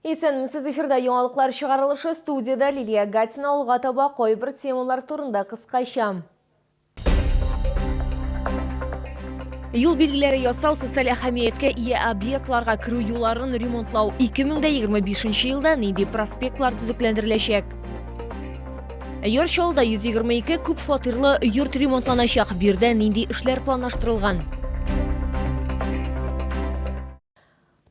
Исәнмесез, эфирда яңалыклар чыгарылышы, студиядә Лилия Гатина. Алга таба кайбер темалар турында кыскача. Юл билгеләре ясау, социаль әһәмияткә ия объектларга керү юлларын ремонтлау. 2025 елда нинди проспектлар төзекләндереләчәк? Яр Чаллыда 122 күп фатирлы йорт ремонтланачак. Биредә нинди эшләр планлаштырылган?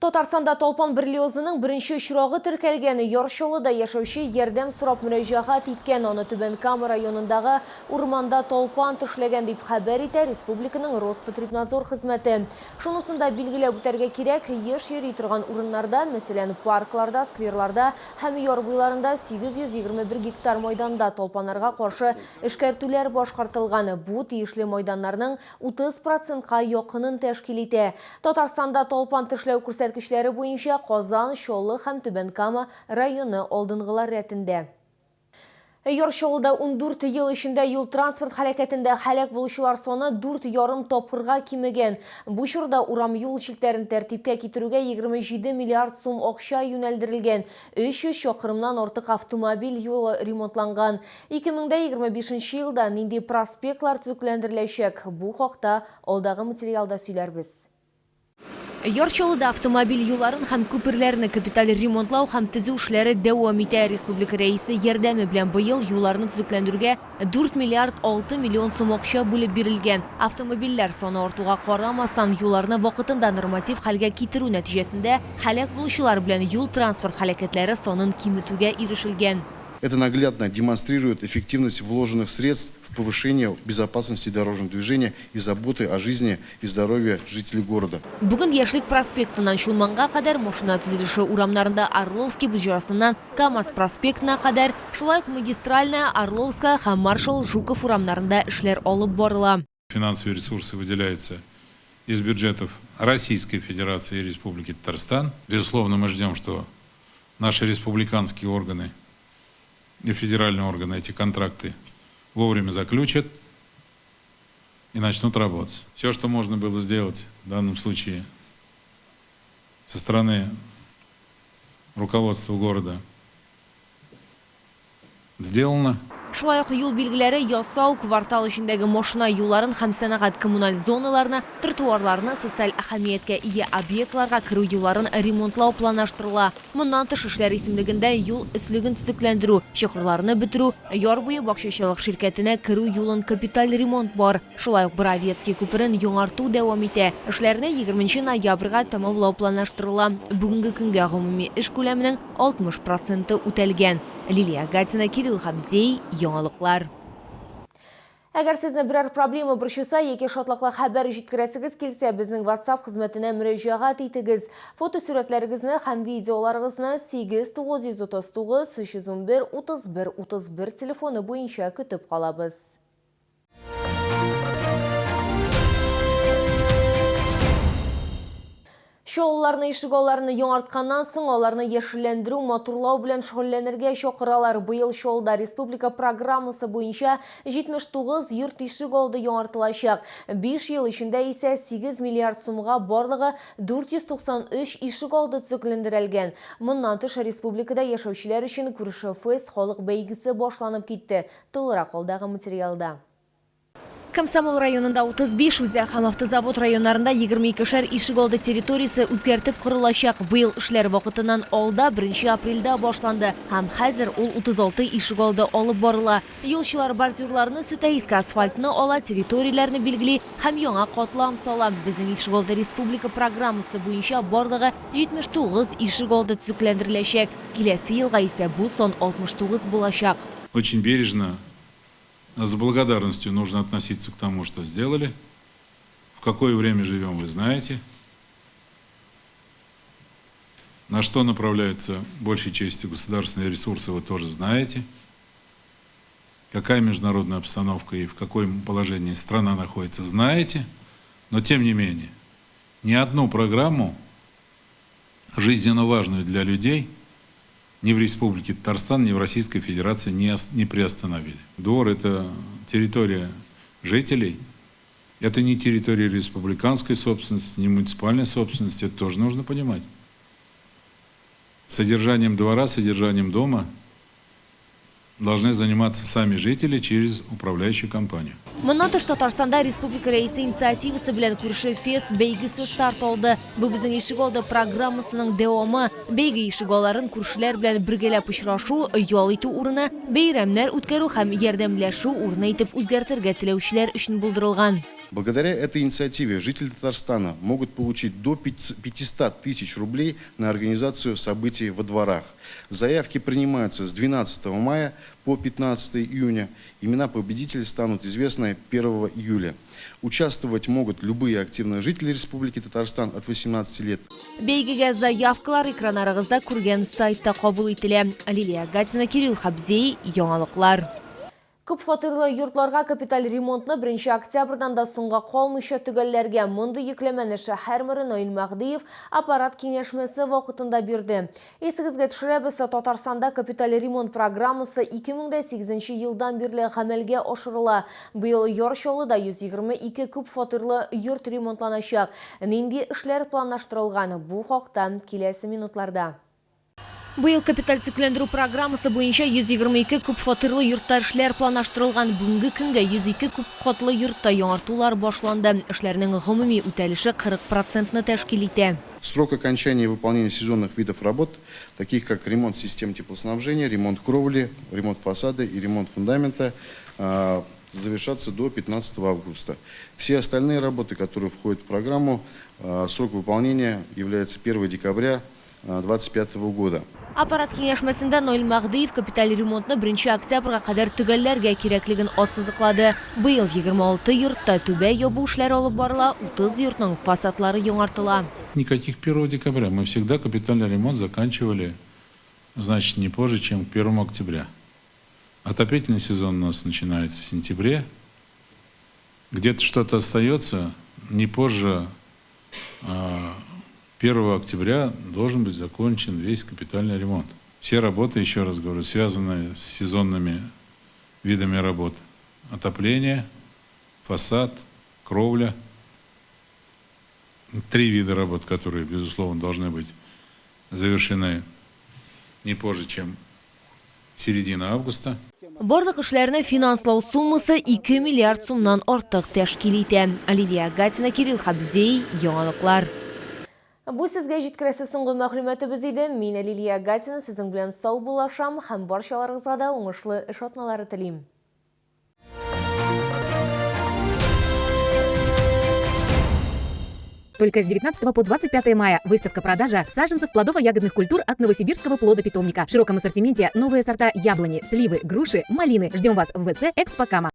Татарстанда талпан боррелиозының беренче очрагы теркәлгән. Яр Чаллыда яшәүче ярдәм сорап мөрәҗәгать иткән. Аны Түбән Кама районындагы урманда талпан тешләгән, дип хәбәр итә республиканың Роспотребнадзор хезмәте. Шунысын да билгеләп үтәргә кирәк, еш йөри торган урыннарда, мәсәлән, паркларда, скверларда һәм яр буйларында 821 гектар майданда талпаннарга каршы эшкәртүләр башкартылган. Бу тиешле майданнарның 30 процентка якынын тәшкил итә. Татарстанда талпан тешләү күрсәткечләре буенча Казан, Чаллы һәм Түбән Кама районы алдынгылар рәтендә. Яр Чаллыда 14 ел эчендә юл-транспорт һәлакәтендә һәлак булучылар саны дүрт ярым тапкырга кимегән. Бу чорда урам-юл челтәрен тәртипкә китерүгә 27 миллиард сум акча юнәлдерелгән, 300 чакрымнан артык автомобиль юлы ремонтланган. 2025 нче елда нинди проспектлар төзекләндереләчәк, бу хакта алдагы материалда сөйләрбез. Яр Чаллыда автомобиль юлларын һәм күперләрне капиталь ремонтлау һәм төзү эшләре дәвам итә. Республика Рәисе ярдәме белән быел юлларны төзекләндерүгә 4 миллиард 6 миллион сум акча бүлеп бирелгән. Автомобильләр саны артуга карамастан, юлларны вакытында норматив хәлгә китерү нәтиҗәсендә һәлак булучылар белән юл-транспорт һәлакәтләре санын киметүгә ирешелгән. Это наглядно демонстрирует эффективность вложенных средств в повышение безопасности дорожного движения и заботы о жизни и здоровье жителей города. Бүген Яшьлек проспектыннан Чулманга кадәр, Машина төзелеше урамнарында Орловский боҗрасыннан КАМАЗ проспектына кадәр, шулай ук Магистральная, Орловская һәм Маршал Жуков урамнарында эшләр алып барыла. Финансовые ресурсы выделяются из бюджетов Российской Федерации и Республики Татарстан. Безусловно, мы ждем, что наши республиканские органы и федеральные органы эти контракты вовремя заключат и начнут работать. Все, что можно было сделать в данном случае со стороны руководства города, Сделано. Шулай ук юл билгеләре ясау, квартал эчендәге машина юлларын һәм сәнәгать-коммуналь зоналарны, тротуарларны, социаль әһәмияткә ия объектларга керү юлларын ремонтлау планлаштырыла. Моннан тыш, эшләр исемлегендә юл өслеген төзекләндерү, чокырларны бетерү, яр буе бакчачылык ширкәтенә керү юлын капиталь ремонт бар. Шулай ук Боровецкий күперен яңарту дәвам итә. Эшләрне егерменче ноябрьгә тәмамлау планлаштырыла. Бүгенге көнгә гомуми эш күләменең 60 проценты үтәлгән. Лилия Гатина, Кирилл Хабзей, Яңалыклар. Әгәр сезне берәр проблема борчыса яки шатлыклы хәбәр җиткерәсегез килсә, безнең WhatsApp хезмәтенә мөрәҗәгать итегез. Фотосурәтләрегезне һәм видеоларыгызны 8 939 311 31 31 телефоны буенча көтеп калабыз. Чаллыларны ишегалларны яңартканнан соң, аларны яшелләндерү, матурлау белән шөгыльләнергә чакыралар. Быел Чаллыда республика программасы буенча 79 йорт ишегалды яңартылачак. Биш ел эчендә исә 8 миллиард сумга барлыгы 493 ишегалды төзекләндерелгән. Моннан тыш, республикада яшәүчеләр өчен Күрше фест халык бәйгесе башланып китте. Тулырак алдагы материалда. Комсомол районында 35, Үзәк һәм Автозавод районнарында 22 шәр ишегалды территориясе үзгәртеп корылачак. Быел эшләр вакытыннан алда, беренче апрельдә башланды һәм хәзер ул 36 ишегалды алып барыла. Юлчылар бордюрларны сүтә, иске асфальтны ала, территорияләрне билгели һәм яңа катлам сала. Безнең ишегалды республика программасы буенча барлыгы 79 ишегалды төзекләндереләчәк. Киләсе елга исә бу сан 69 булачак. Очень бережно, с благодарностью нужно относиться к тому, что сделали. В какое время живем, вы знаете. На что направляются большей частью государственные ресурсы, вы тоже знаете. Какая международная обстановка и в каком положении страна находится, знаете. Но тем не менее, ни одну программу, жизненно важную для людей, ни в Республике Татарстан, ни в Российской Федерации не, не приостановили. Двор – это территория жителей, это не территория республиканской собственности, не муниципальной собственности, это тоже нужно понимать. Содержанием двора, содержанием дома должны заниматься сами жители через управляющую компанию. Моннан тыш Татарстанда республика Рәисе инициативасы белән Күрше фест бәйгесе старт алды. Бу безнең ишегалды программасының дәвамы. Бәйге ишегалларын күршеләр белән бергәләп очрашу, ял итү урыны, бәйрәмнәр үткәрү һәм ярдәмләшү урыны итеп үзгәртергә теләүчеләр өчен булдырылган. Благодаря этой инициативе жители Татарстана могут получить до 500 тысяч рублей на организацию событий во дворах. Заявки принимаются с 12 мая по 15 июня. Имена победителей станут известны 1 июля. Участвовать могут любые активные жители Республики Татарстан от 18 лет. Бәйгегә заявкалар экраннарыгызда күргән сайтта кабул ителә. Лилия Гатина, Кирилл Хабзей, Яңалыклар. Күп фатирлы йортларга капиталь ремонтны 1 октябрьдан да соңга калмыйча төгәлләргә. Мондый йөкләмәне шәһәр мэры Наил Мәһдиев аппарат киңәшмәсе вакытында бирде. Исегезгә төшерәбез, Татарстанда капиталь ремонт программасы 2008 елдан бирле гамәлгә ашырыла. Быел Яр Чаллыда 122 күп фатирлы йорт ремонтланачак. Нинди эшләр планлаштырылган? Бу хакта киләсе минутларда. Быел капиталь төзекләндерү программасы буенча 122 күп фатирлы йортта эшләр планлаштырылган. Бүгенге көнгә 102 күп катлы йортта яңартулар башланды. Эшләрнең гомуми үтәлеше 40 процентны тәшкил итә. Срок окончания и выполнения сезонных видов работ, таких как ремонт систем теплоснабжения, ремонт кровли, ремонт фасада и ремонт фундамента, завершатся до 15 августа. Все остальные работы, которые входят в программу, срок выполнения является 1 декабря 2025 года. Аппарат киңәшмәсендә Наил Мәһдиев капиталь ремонтны 1 октябрьгә кадәр төгәлләргә кирәклеген ассызыклады. Быел 26 йортта түбә ябу эшләре алып барыла, 30 йортның фасадлары яңартыла. Никаких 1 декабря. Мы всегда капитальный ремонт заканчивали, значит, не позже, чем к 1 октября. Отопительный сезон у нас начинается в сентябре. Где-то что-то остается, не позже 1 октября должен быть закончен весь капитальный ремонт. Все работы, еще раз говорю, связанные с сезонными видами работ. Отопление, фасад, кровля. Три вида работ, которые, безусловно, должны быть завершены не позже, чем середина августа. Барлык эшләрне финанслау суммасы 2 миллиард сумнан артык тәшкил итә. Лилия Гатина, Кирилл Хабзей, Яңалыклар. Бу сезгә җиткерәсе соңгы мәгълүматыбыз иде. Мин Лилия Гатина сезнең белән саубуллашам һәм барчаларыгызга да уңышлы эш атналары телим. Только с 19 по 25 мая выставка-продажа саженцев плодово-ягодных культур от Новосибирского плодопитомника. В широком ассортименте новые сорта яблони, сливы, груши, малины. Ждем вас в ВЦ «Экспокама».